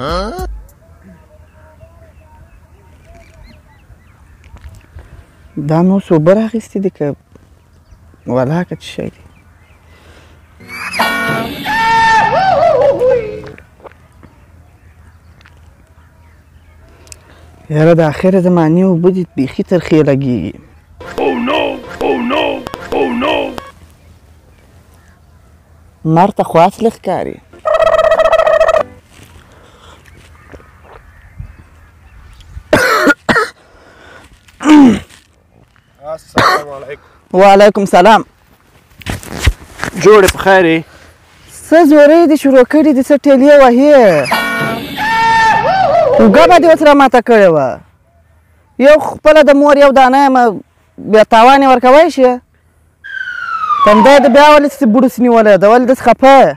دا مې اوس اوبه راخیستې دي که ولاکه څه شی دی؟ یاره د اخره زمانې اوبه دي، بیخي ترخې لګېږي. نر ته خو اصلي ښکاري. السلام علیکم. وعلیکم سلام. جوړې په خیر یې؟ څه زورۍ دې شروع کړي دي، څه ټیلې وهې؟ اوږه به دې ورسره ماته کړې وه. یو خپله د مور یو دانه یم، بیا تاوان یې ورکوی شي. تندی دې بیا ولې داسې بوړس نیولی ده، ولې داسې خفه یې؟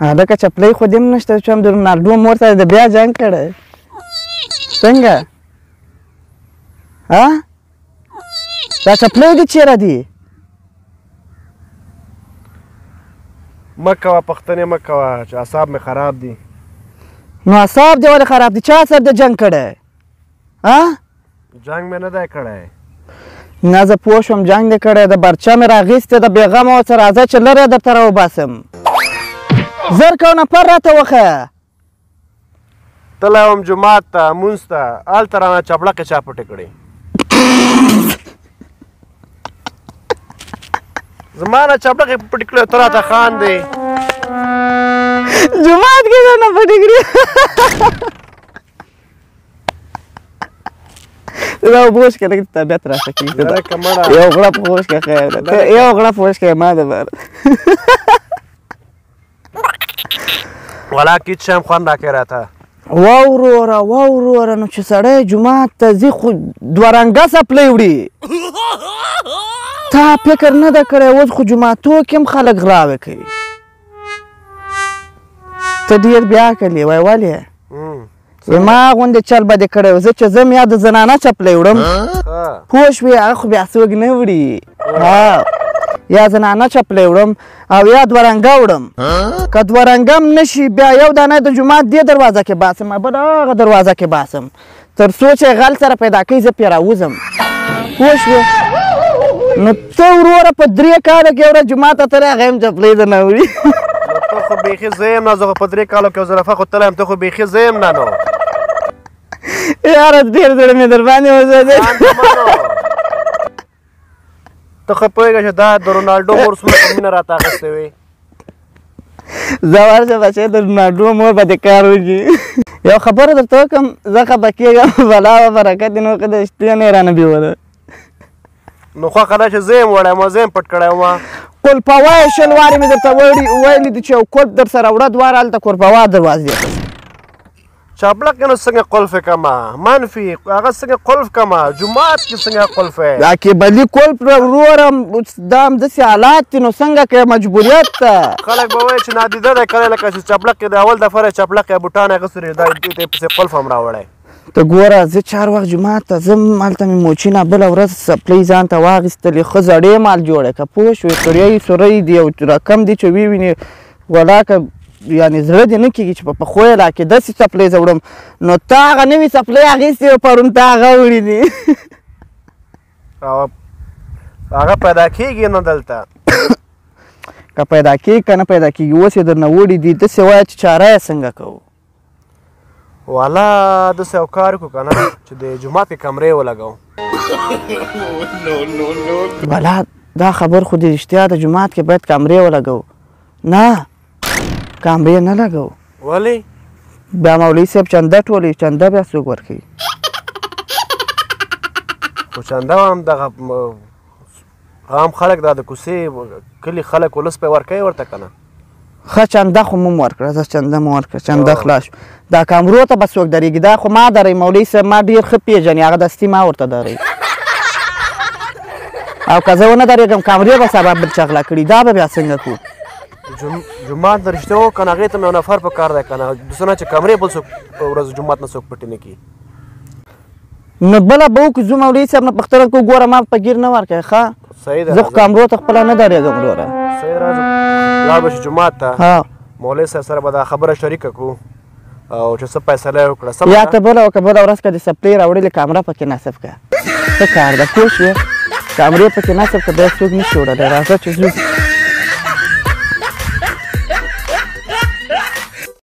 هلکه چپلۍ خو دې هم نشته چې هم د رونالډو مور سره دې بیا جنګ کړی. څنګه؟ ها؟ دا چپلۍ دې چېرې دي؟ مه کوه پښتنې، مه کوه چې اعصاب مې خراب دي. نو اعصاب دې ولې خراب دي؟ چا سره دې جنګ کړی؟ ها؟ جنګ مې نه دی کړی. نه زه پوه شوم جنګ دې کړی د برچه مې راغیستې ده، بېغمه اوسه، راځه چې لرې درته راوباسم. زر کو نفر راته وښیه. تللی وم جومات ته لمونځ ته، هلته رانه چپړقې چا پټې کړې. زما نه چپړقې پټې کړې، ته راته خاندې. جومات کې درنه پټې کړې؟ دا اوبه وڅښه لږ طبیعت راښه کېږي. یو غړپ خو وڅښه خیر دی، یو غړپ وڅښه ما دپاره. ولا هېڅ شی هم خوند راکوي راته. وه وروره، وه وروره، نو چې سړی جومات ته ځي خو دوه رنګه څپلۍ وړي. تا فکر نه ده کړی اوس خو جوماتو کې هم خلک غلاوې کوي. ته ډېر بې عقل یې. وایي ولې؟ زما غوندې چل به دې کړی و. زه چې ځم یا د زنانه چپلۍ وړم، پوه شوې، هغه خو بیا څوک نه وړي. ها، یا زنانه چپلۍ وړم او یا دوه رنګه وړم. که دوه رنګه هم نه شي بیا یو دانه د جومات دې دروازه کې باسم، بله هغه دروازه کې باسم، تر څو چې غل سره پیدا کوي زه پرې راوځم. پوه شوې؟ نو ته وروره په 3 کالو کې ورځ جومات ته تللی، هغه هم چپلۍ درنه وړي. ته خو بیخي زه یم نه، زه خو په 3 کالو کې یو زرافه خو تللی یم، ته خو بیخي زه یم نه. نو یاره ډېر زړه مې در باندې وسوځېد. ته ښه پوهېږه چې دا د رونالډو مور څومره په مینه راته اخیستې وي. زه ورشه بچی، د رونالډو مور به دې کار وکړي. یو خبره درته وکړم، زه خفه کېږم، بلا و برکت دې نو که د شپې نه یې رانه بیوله. نو خوښه ده چې زه یم وړی وم، زه یم پټ کړی وم. قلپوه یې 20 وارې مې درته ویلي دي چې یو قلپ در سره وړه، دواړه هلته قلپوه دروازې ته. چپلکې نو څنګه قلف کړمه؟ منفي هغه څنګه قلف کړمه؟ جومات کې څنګه قلف یې؟ دا کیبلي قلف وروره دا همداسې حالات دي، نو څنګه کوې مجبوریت ته. خلک به وایي چې نادیده دی کلی، لکه چې چپلکې د اول دفعه یې چپلکې بوټان اخیستي دي، دا دې ته یې پسې قلف هم راوړی. ته ګوره زه چې هر وخت جومات ته ځم، هلته مې موچینه بله ورځ څپلۍ ځان ته واخیستلې، ښه زړې مال جوړې که پوه شوې، سوری سوری دي او رقم دي چې ویې وینې ولاکه یعنې زړه دې نه کېږي چې په پخو یې لا کې داسې څپلۍ زه وړم. نو تا هغه نوې څپلۍ اخیستې او پرون تا هغه وړي دي. هغه پیدا کېږي نه دلته. که پیدا کېږي که نه پیدا کېږي، اوس یې درنه وړي دي. داسې وایه چې چاره یې څنګه کوو؟ والا داسې یو کار وکړو که نه چې د جومات کې کمرې ولګوو. والا دا خبر خو دې رښتیا ده، جومات کې باید کمرې ولګوو. نه کمرې نه لګوو. ولې؟ بیا مولوي صاحب چنده ټولوي، چنده بیا څوک ورکوي؟ خو چنده هم دغه عام خلک دا د کوڅې کلي خلک ولس پرې ورکوي ورته که نه؟ ښه چنده خو مو ورکړه، زه چنده مو ورکړه، چنده خلاص شو. دا کمرو ته به څوک درېږي؟ دا خو ما درئ مولوي صاحب، ما ډېر ښه پېژني، هغه دستي ما ورته درئ. او که زه ونه درېږم کمرې به سبا بل چا غلا کړي، دا به بیا څنګه کړو؟ جومات د رښتیا و که نه هغې ته مې یو نفر په کار دی که نه، داسې نه چې کمرې بل څوک ورځ جومات نه څوک پټې نه کړي. نو بله به وکړو، ځو مولوي صاحب نه پوښتنه کوو. ګوره ما په ګیر نه ورکوې. ښه صحیح ده، زه خو کمرو ته خپله نه درېږم وروره. صحیح، راځه لاړ به شو جومات ته. ها مولوي صاحب سره به دا خبره شریکه کړو او چې څه فیصله یې وکړه، سمه یا ده؟ ته بله وکړه، بله ورځ که د څپلۍ راوړلې کامره پکې نصب کړه، څه کار ده، پوه شوې؟ کامرې پکې نصب کړه، بیا څوک نشي وړلی. راځه چې ځو.